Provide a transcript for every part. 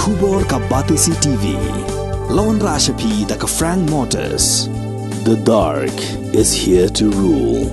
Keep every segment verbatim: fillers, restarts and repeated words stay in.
Khubor ka Batesi T V. La wanrah sha phi da ka Frank Motors. The dark is here to rule.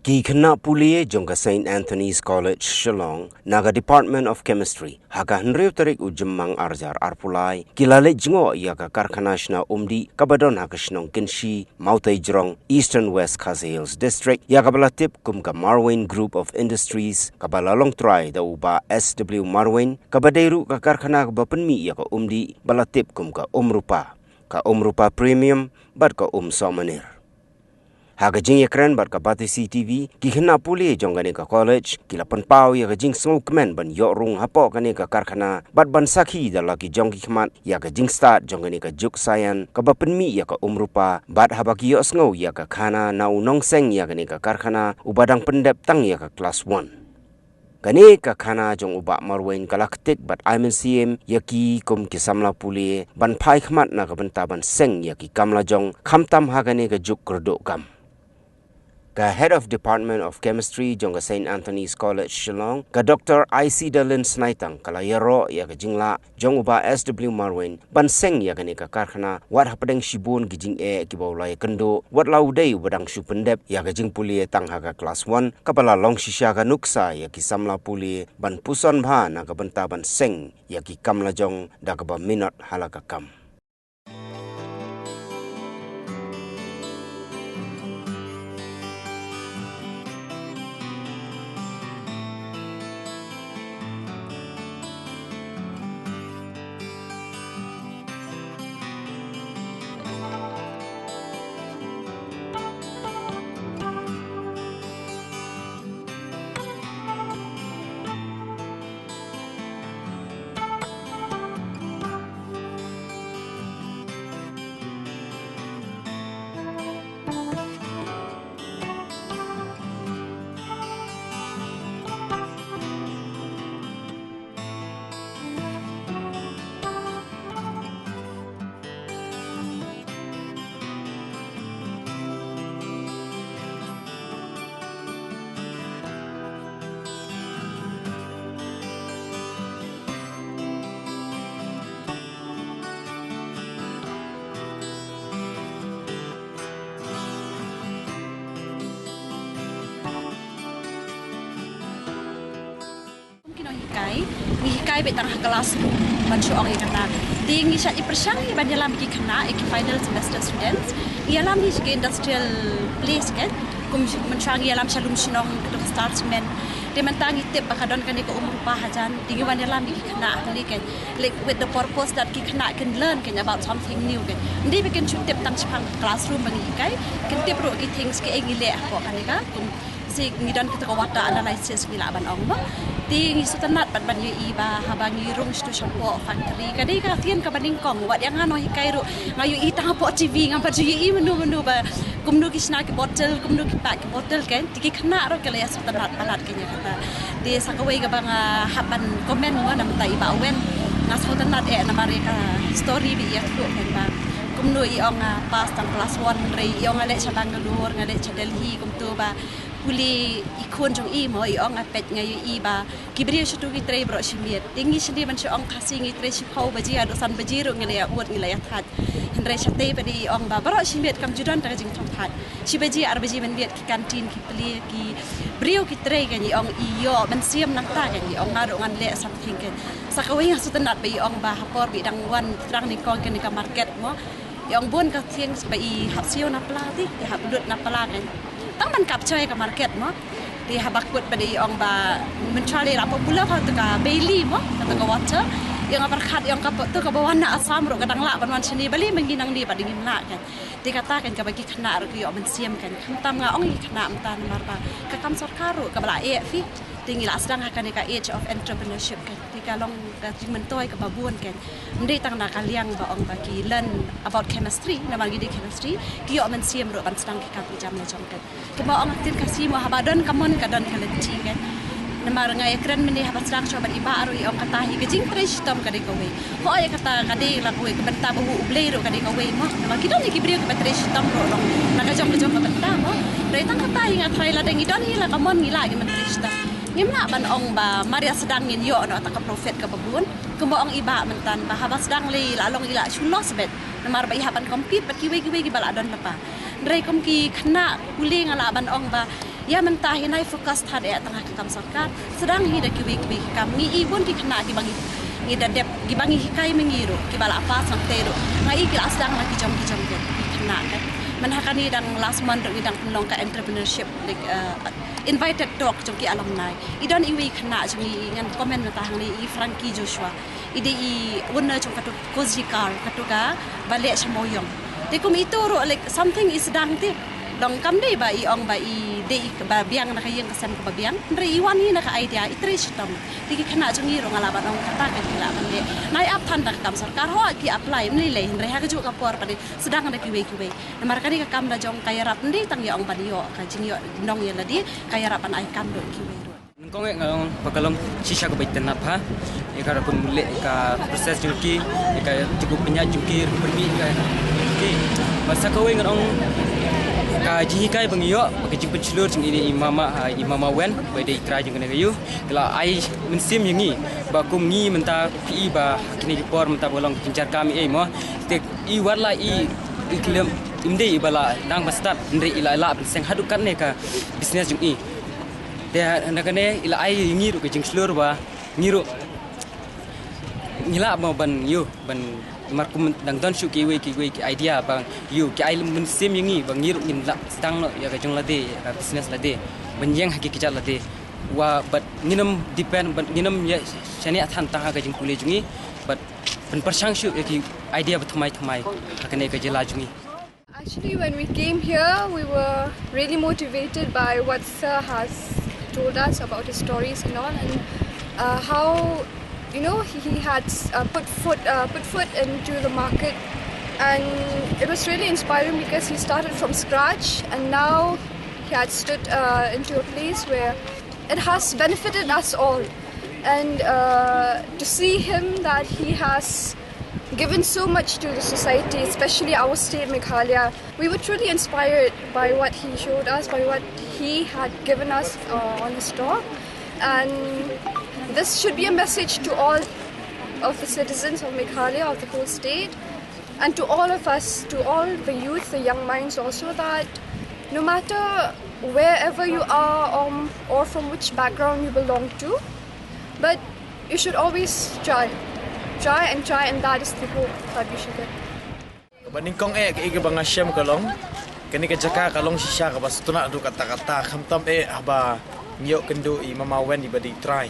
Ki khynnah pule jong ka Saint Anthony's College Shillong na ka Department of Chemistry ha ka hynriew tarik u Jymmang arhajar arphew lai ki la leit jngoh ïa ka karkhana shna umdih kaba don ha ka shnong Kynshi, Mawtaijrong, Eastern West Khasi Hills District, ïa kaba la tip kum ka Marwein Group of Industries, kaba la long trai da u Bah S W Marwein, kaba dei ruh ka karkhana kaba pynmih ïa ka umdih ba la tip kum ka Umrupa, ka Umrupa Premium bad ka Um Sohmanir. Ha ka jingïakren bad ka Batesi T V, ki khynnah pule jong kane ka college ki la pynpaw ïa ka jingsngewkmen ban ïoh rung hapoh kane ka karkhana bad ban sakhi da la ki jong ki khmat ïa ka jingstad jong kane ka juk saian kaba pynmih ïa ka Umrupa, bad haba ki ïohsngew ïa ka khana na u nongseng ïa kane ka karkhana uba dang pyndep tang ïa ka klas one. Kane ka khana jong u Bah Marwein ka la ktik bad ai mynsiem ïa ki kum ki samla pule ban phai khmat na ka bynta ban seng ïa ki kam lajong, khamtam ha kane ka juk kyrduh kam. Ka Head of Department of Chemistry jong ka Saint Anthony's College Shillong, ka Doctor Isida Lynn Snaitang, ka la ïaroh ïa ka jinglah jong u Bah S W Marwein ban seng ïa kane ka karkhana, wat hapdeng shibun ki jingeh kiba u la ïakynduh, wat la u dei uba dang shu pyndep ïa ka jingpule tang ha ka klas one, kaba la long shisha ka nuksa ïa ki samla pule ban puson bha na ka bynta ban seng ïa ki kam lajong da kaba minot ha la ka kam. Ki nonghikai, ngi hikai beit tang ha classroom ban shu ong ïa kata. Te ngi shah ïa pyrshang hi ban ïalam ïa ki khynnah, ïa ki final semester students. Ngi ïalam hi sha ki industrial place, kan. Kum shu, mynshuwa ngi ïalam sha lum shnong, ka dei ka Star Cement. Te mynta ngi tip ba ka don kane ka Umrupa hajan. Te ngi wan ïalam ïa ki khynnah ha kane, kan. Like, with the purpose that ki khynnah can learn, kan, about something new, kan. Ym dei ba kin shu tip tang shaphang classroom ba ngi hikai. Kin tip ruh ki things kiei ngi leh hapoh kane ka. Kum Shi ngi don kita ka water analysis ngi lah ban ong mo. Te ngi sngewtynnat pat ban ïohi ba haba ngi rung shatu shapoh factory. Ka dei ka ktien kaba nyngkong, wat ïa nga nonghikai ruh nga ïohi tang hapoh T V, ngam pat ju ïohi mynno mynno ba kumno ki shna ki bottle, kumno ki pack ki bottle, kan. Te ki khynnah ruh ki la ïa sngewtynnat palat, kan, ïa kata. Te sa kawei kaba nga hap ban comment mo na bynta i Bah Wen. Nga sngewtynnat eh namar ïa ka story ba i ïathuh, kan, ba kumno i ong nga pass tang class one, hynrei i ong nga leit sha Bangalore, nga leit sha Delhi, kumto ba pule i khun jong i mo, i ong nga peit nga ïohi ba ki briew shatu ki trei baroh shi miet. Te ngi shane ban shu ong Khasi ngi trei shiphew baje haduh san baje ruh ngi la ïa ud, ngi la ïa thait. Hynrei shatei pat i ong ba baroh shi miet kam ju don ta ka jingthung thait. Shi baje ar baje mynmiet ki canteen ki plie, ki briew ki trei, kan, i ong i ïoh mynsiem nangta, kan, i ong nga ruh ngan leh something, kan. Sa kawei nga sngewtynnat ba i ong ba ha por ba i dang wan thrang nyngkong kane ka market mo. I ong bun ka things ba i hap siew na pla, te i hap lut na pla, kan. Tang ban capture ka market mo. Te haba kut ba dei ong ba mynta lei la popular ha tu ka Bailey mo, ka tu ka water. Ïong ka pyrkhat ïong ka tu ka ba wan na Assam ruh ka dang lah ban wan shane, balei ma ngi nangne ba dei ngim lah kan. Te kata kan kaba ki khynnah ruh ki ïoh mynsiem kan. Khamtam nga ong ki khynnah mynta namar ba ka kam sorkar ruh kaba la eh phi. Te ngi la sdang ha kane ka age of entrepreneurship kan. Te ka long ka jingmyntoi kaba bun kan. Ym dei tang na ka liang ba ong ba ki learn about chemistry, namar ngi dei chemistry, ki ïoh mynsiem ruh ban sdang ki kam ki jam la jong kan. Kumba ong ktien Khasi mo, haba don ka mon ka don ka lynti kan. Namar nga ïakren mynne haba sdang shuwa bad i bah ruh i ong kata hi ka jingtrei shitom ka dei kawei. Hooid kata ka dei la kawei ka bynta ba u Blei ruh ka dei kawei mo. Namar ki don hi ki briew kiba trei shitom ruh long na ka jong ka jong ka bynta mo. Dei tang kata hi nga tharai lada ngi don hi la ka mon ngi lah ngi ban trei shitom. Ngim lah ban ong ba mar ïa sdang ngin ïoh noh ta ka profit kaba bun. Kumba ong i bah mynta ba haba sdang lei la long i la shu loss beit. Namar ba i hap ban compete bad kiwei kiwei kiba la don lypa. Hynrei kum ki khynnah pule nga lah ban ong ba ïa mynta hi nai focus than eh tang ha ka kam sorkar. Sdang hi da kiwei kiwei ki kam, ngi i bun ki khynnah kiba ngi, ngi da dep kiba ngi hikai ma ngi ruh kiba la pass nangtei ruh. Nga i ki la sdang la ki jong ki jong ki khynnah kan. Mynta ha kane dang last month ruh ngi dang pynlong ka entrepreneurship, like, uh, invited talk jong ki alumni. I don iwei i khynnah jong ngi, ngan comment mynta hangne, i Frankie Joshua. I dei i owner jong katu Cozy Car, katu kaba leh sha Mawiong. Te kum itu ruh, like, something is dang te. Long kam dei ba i ong ba i dei i ba biang na ka ïing ka sem kaba biang. Hynrei i wan hi na ka idea, i trei shitom. Te ki khynnah jong ngi ruh nga lah ban ong kata ka jinglah ban leh. Nai ap than da ka kam sorkar, hooid ki apply ym lei lei, hynrei ha kajuh ka por pat sdang da kiwei kiwei. Namar kane ka kam la jong ka ïarap ym dei tang ïa ong ban ïoh ka jingïoh nong ïa lade, ka ïarap ban ai kam ruh ïa kiwei ruh. Nyngkong eh nga ong ba ka long shisha kaba itynnad bha ïa ka rukom leh, ïa ka process jong ki, ïa ka jingkup pynïaid jong ki, rukom pynmih ïa ka jong ki. Bad sa kawei ngan ong ka jinghikai ba ngi ïoh, ba ka jingpynshlur jong i, i mama, ha, i mama Wen, ba dei i trai jong kane ka ïew. Ka la ai mynsiem ïa ngi ba kum ngi mynta phi i ba ha kine ki por mynta ba long ka jingjyrkam ei mo. Te i wat la i, i khlem, ym dei i ba la nang ba start, hynrei i la, i la pynseng haduh katne ka business jong i. Te na kane i la ai ïa ngi ruh ka jingshlur ba ngi ruh ngi lah mo ban ïoh ban, mar kum dang don shuh kiwei kiwei ki idea ba ïoh ki ai mynsiem ïa ngi ba ngi ruh ngin lah sdang noh ïa ka jong lade, ïa ka business lade, ban ïeng ha ki kjat lade. Wa bad ngin ym depend, bad ngin ym ïa shaniah than tang ha ka jingpule jong ngi, bad ban pyrshang shuh ïa ki idea ba thymmai thymmai ha kane ka jylla jong ngi. Actually, when we came here, we were really motivated by what Sir has told us about his stories and all, and uh, how, you know, he, he had uh, put foot uh, put foot into the market, and it was really inspiring because he started from scratch, and now he had stood uh, into a place where it has benefited us all, and uh, to see him that he has given so much to the society, especially our state, Meghalaya. We were truly inspired by what he showed us, by what he had given us uh, on his talk. And this should be a message to all of the citizens of Meghalaya, of the whole state, and to all of us, to all the youth, the young minds also, that no matter wherever you are um, or from which background you belong to, but you should always try. Try and try, and that is the hope that we should get. Kaba nyngkong eh, kaei kaba nga shem ka long, kane ka jaka ka long shisha kaba sngewtynnat haduh katta katta, khamtam eh haba ngi ïoh kynduh i mama Wen iba dei i trai.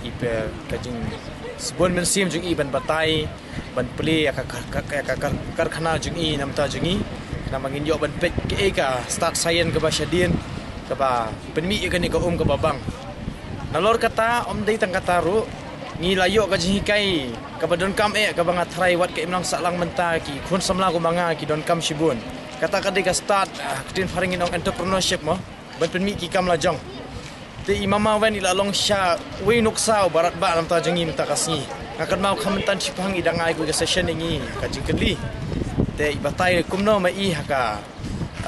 I peit ka jingsbun mynsiem jong i ban batai, ban plie ïa ka, ka, ka, ka, ka karkhana jong i na bynta jong ngi. Namar ngin ïoh ban peit kaei ka stad saian kaba shadien, kaba pynmih ïa kane ka um kaba bang. Nalor kata, ym dei tang kata ruh, ngi la ïoh ka jinghikai kaba donkam eh, kaba nga tharai wat ka imlang sahlang mynta ki khun samla kumba nga ki donkam shibun. Kata ka dei ka stad, ah, ka ktien phareng ngin ong entrepreneurship mo, ban pynmih ki kam la jong. Te i mama Wen i la long shisha uwei u nuksa uba radbah na bynta jong ngi mynta ka sngi. Nga kynmaw kham mynta shiphang i dang ai kawei ka session ïa ngi ka jingkylli. Te i batai kumno ma i ha ka,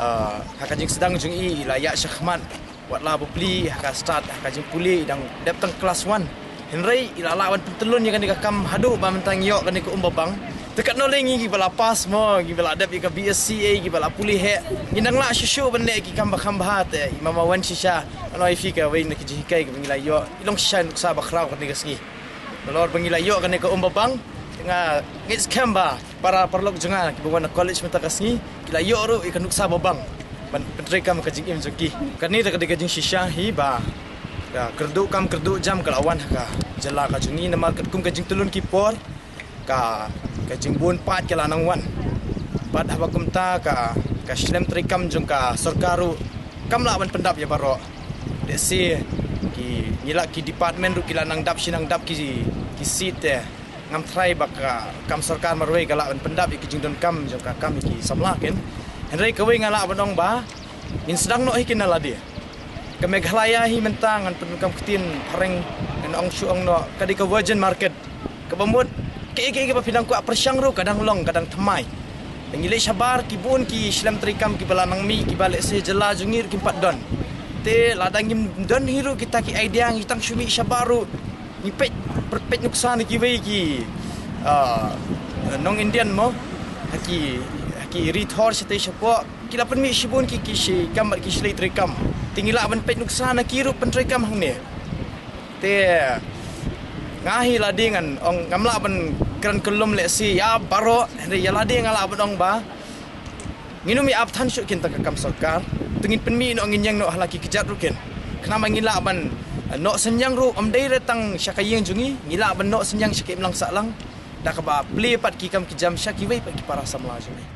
ah, ha ka jingsdang jong i, i la ïaid shakhmat. Wat la bapli ha ka stad, ha ka jingpule, i dang dep tang klas one. Hynrei i la lah ban pyntyllun ïa kane ka kam haduh ba mynta ngi ïoh kane ka um babang. Te katno lei ngi kiba la pass mo, kiba la dep ïa ka B S C A, kiba la pule heh. Ngi dang lah shuh shuh ban leh ki kam ba kham bha te i mama Wen shisha. Ano i phi kawei na ki jinghikai kaba ngi la ïoh. I long shisha nuksa ba khraw kane ka sngi. Nalor ba ngi la ïoh kane ka um babang, nga ngeit skhem ba para paralok jong nga kiba wan na college mynta ka sngi ki la ïoh ruh ïa ka nuksa babang. ban pyntreikam ka jingim jong ki. Kane da ka dei ka jingshisha hi ba ka kyrduh kam kyrduh jam ka la wan ha ka jylla ka jong ngi, namar katkum ka jingtylun ki por ka, ka jingbun paid ka la nang wan. Bad haba kumta ka, ka shlem treikam jong ka sorkar ruh kam lah ban pyndap ïa baroh. Lehse ki, ngi lah ki department ruh ki la nang dap shi nang dap ki, ki seat te. Ngam tharai ba ka kam sorkar marwei ka lah ban pyndap ïa ki jingdonkam jong ka kam ïa ki samla kin. Hynrei kawei nga lah ban ong ba ngin sdang noh hi kin na lade. Ka Meghalaya hi mynta ngan pyndonkam ktien phareng, ngan ong shu ong noh ka dei ka virgin market. Kaba mut kaei kaei kaba phi dang kwah pyrshang ruh ka dang long, ka dang thymmai. Te ngi leit shabar ki bun ki shlem treikam kiba la nang mih, kiba lehse jylla jong ngi ruh kim pat don. Te lada ngim don hi ruh kita ki idea, ngi tang shu mih shabar ruh, ngi peit, peit nuksa na kiwei ki, ah, nong Indian mo, ha ki, ha ki ri thor shatei shapoh, ki la pynmih shibun ki, ki shi kam bad ki shlei treikam. Te ngi lah ban peit nuksa na ki ruh pyntreikam hangne. Te nga hi lade ngan ong, ngam lah ban kren kyllum lehse ïa baroh, hynrei ïa lade nga lah ban ong ba ngin ym ïa ap than shuh kin tang ka kam sorkar. Te ngin pynmih noh, ngin ïeng noh ha la ki kjat ruh kin. Khnang ba ngin lah ban, eh, noh synñiang ruh, ym dei re tang sha ka ïing jong ngi, ngi lah ban noh synñiang sha ka imlang sahlang da kaba plie pat ki kam ki jam sha kiwei pat ki para samla jong ngi.